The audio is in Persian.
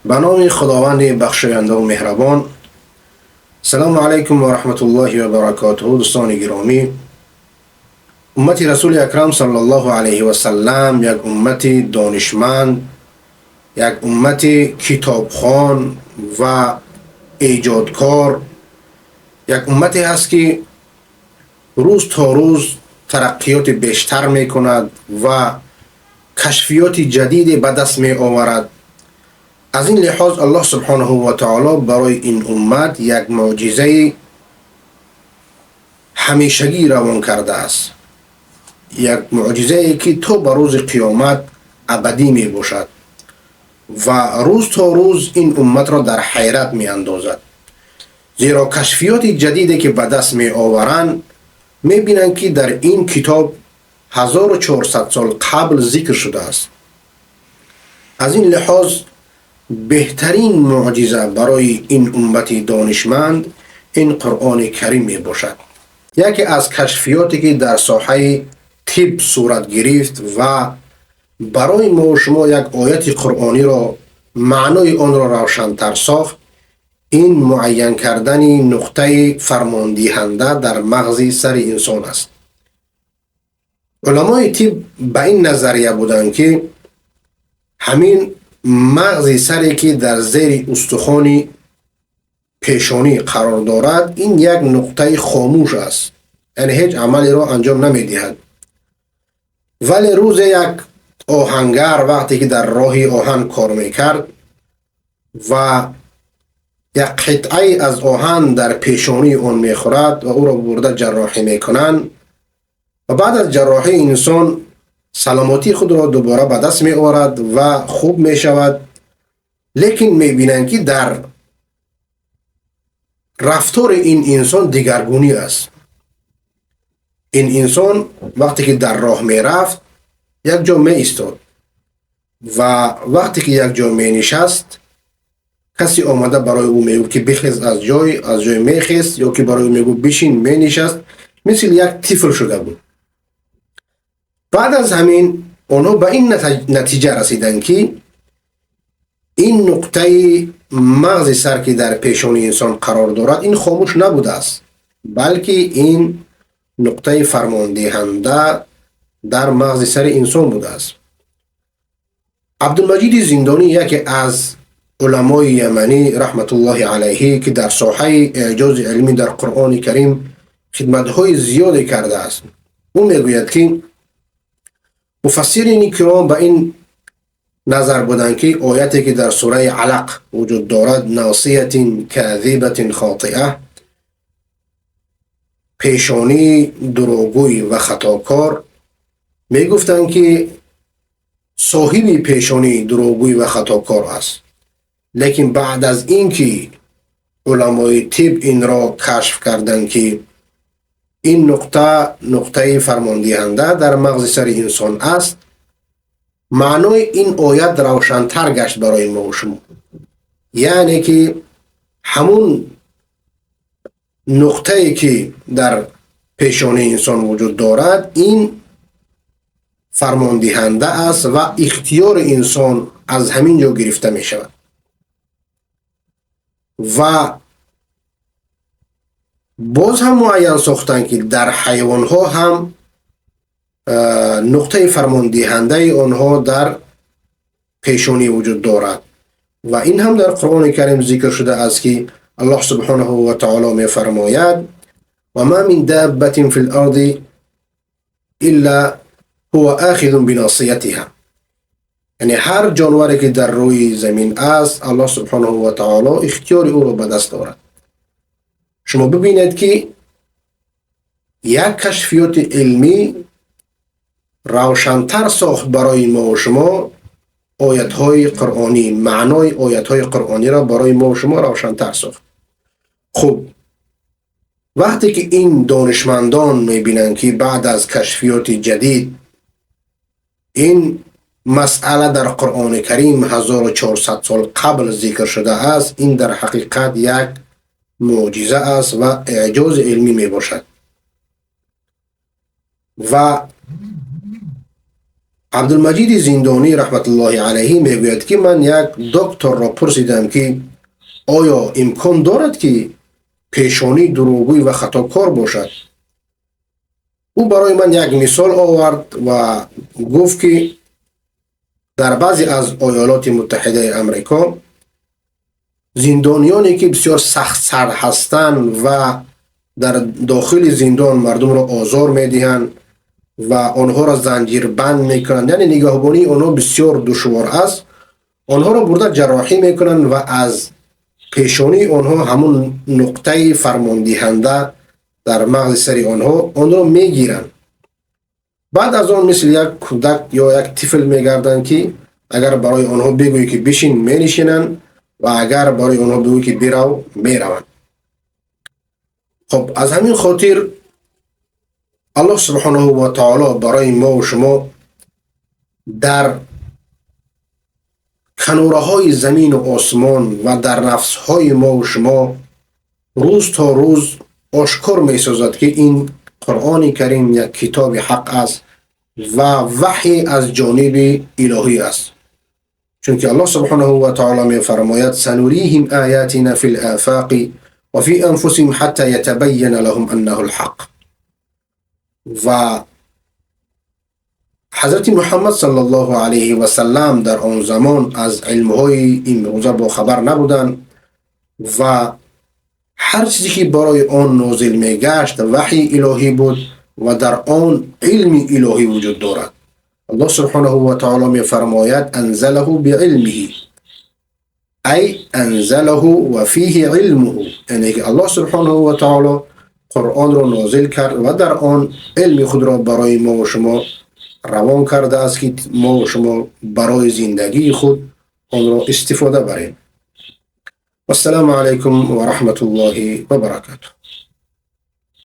به نام خداوند بخشاینده و مهربان. سلام علیکم و رحمت الله و برکاته. دوستان گرامی، امت رسول اکرم صلی الله علیه و سلم یک امت دانشمند، یک امت کتابخوان و ایجادکار، یک امتی هست که روز تا روز ترقیات بیشتر میکند و کشفیات جدید به دست می آورد. از این لحاظ الله سبحانه و تعالی برای این امت یک معجزه همیشگی روان کرده است، یک معجزه که تا به روز قیامت ابدی می باشد و روز تا روز این امت را در حیرت می اندازد، زیرا کشفیات جدیدی که به دست می آورند می بینند که در این کتاب 1400 سال قبل ذکر شده است. از این لحاظ بهترین معجزه برای این امت دانشمند این قرآن کریم می باشد. یکی از کشفیاتی که در ساحه طب صورت گرفت و برای ما و شما یک آیت قرآنی را معنای آن را روشن‌تر ساخت، این معین کردن نقطه فرماندهنده در مغز سر انسان است. علمای طب به این نظریه بودند که همین مغز سری که در زیر استخوان پیشانی قرار دارد، این یک نقطه خاموش است، یعنی هیچ عملی را انجام نمیدهد. ولی روز یک آهنگر وقتی که در راه آهن کار میکرد و یک قطعه از آهن در پیشانی آن میخورد و او را برده جراحی میکنند و بعد از جراحی انسان سلامتی خود را دوباره به دست می آورد و خوب می شود، لیکن می بینند که در رفتار این انسان دیگرگونی است. این انسان وقتی که در راه می رفت یک جا می ایستاد و وقتی که یک جا می نشست کسی آمده برای او می گفت که بخیز از جای می خیست، یا که برای او می گفت بشین می نشست، مثل یک طفل شده بود. بعد از همین آنها به این نتیجه رسیدند که این نقطه مغز سر که در پیشانی انسان قرار دارد این خاموش نبوده است، بلکه این نقطه فرماندهنده در مغز سر انسان بوده است. عبدالمجید زندانی یکی از علمای یمنی رحمت الله علیه که در ساحه اعجاز علمی در قرآن کریم خدمت‌های زیادی کرده است، او میگوید که مفسرین کرام به این نظر بودند که آیتی که در سوره علق وجود دارد، ناصیة کاذبة خاطئه، پیشانی دروغگوی و خطاکار، میگفتند که صاحب پیشانی دروغگوی و خطاکار است. لیکن بعد از اینکه علمای طب این را کشف کردند که این نقطه نقطه فرماندهنده در مغز سر انسان است، معنای این آیت روشن‌تر گشت برای ما و شما. یعنی که همون نقطه‌ای که در پیشانی انسان وجود دارد این فرماندهنده است و اختیار انسان از همین جا گرفته می شود. و باز هم معین ساختند که در حیوانها هم نقطه فرماندهنده آنها در پیشانی وجود دارد و این هم در قرآن کریم ذکر شده است که الله سبحانه و تعالی می فرماید و ما من دابة فی الارض الا هو آخذ بناصیتها، یعنی هر جانوری که در روی زمین است الله سبحانه و تعالی اختیار او را به دست دارد. شما ببینید که یک کشفیات علمی روشن‌تر ساخت برای ما و شما آیت‌های قرآنی، معنای آیت‌های قرآنی را برای ما و شما روشن‌تر ساخت. خب وقتی که این دانشمندان می‌بینند که بعد از کشفیات جدید این مسئله در قرآن کریم 1400 سال قبل ذکر شده است، این در حقیقت یک معجزه است و اعجاز علمی می باشد. و عبدالمجید زندانی رحمت الله علیه میگوید که من یک دکتر را پرسیدم که آیا امکان دارد که پیشانی دروغگوی و خطاکار باشد؟ او برای من یک مثال آورد و گفت که در بعضی از ایالات متحده امریکا زندانیانی که بسیار سخت سر هستند و در داخل زندان مردم را آزار میدهند و آنها را زنجیر بند میکنند، یعنی نگهبانی آنها بسیار دشوار است، آنها را برده جراحی میکنند و از پیشانی آنها همون نقطه فرماندهنده در مغز سر آنها آن را میگیرند. بعد از آن مثل یک کودک یا یک طفل میگردند که اگر برای آنها بگویی که بشین مینشینند و اگر برای آنها بگویی که برو میروند. خب از همین خاطر الله سبحانه و تعالی برای ما و شما در کناره های زمین و آسمان و در نفس های ما و شما روز تا روز آشکار می سازد که این قرآن کریم یک کتاب حق است و وحی از جانب الهی است. چون که الله سبحانه و تعالی می فرماید سنریهم آیاتنا فی الآفاق و فی انفسهم حتی یتبین لهم انه الحق. و حضرت محمد صلی الله علیه و سلم در آن زمان از علمهای امروزه با خبر نبودند و هر چیزی که برای آن نازل میگشت وحی الهی بود و در آن علم الهی وجود دارد. الله سبحانه و تعالی می فرماید انزله بعلمه، ای انزله و فیه علمه، یعنی که الله سبحانه و تعالی قرآن را نازل کرد و در آن علم خود را برای ما و شما روان کرده است که ما و شما برای زندگی خود آن را استفاده بریم. والسلام علیکم و رحمت الله و برکاته.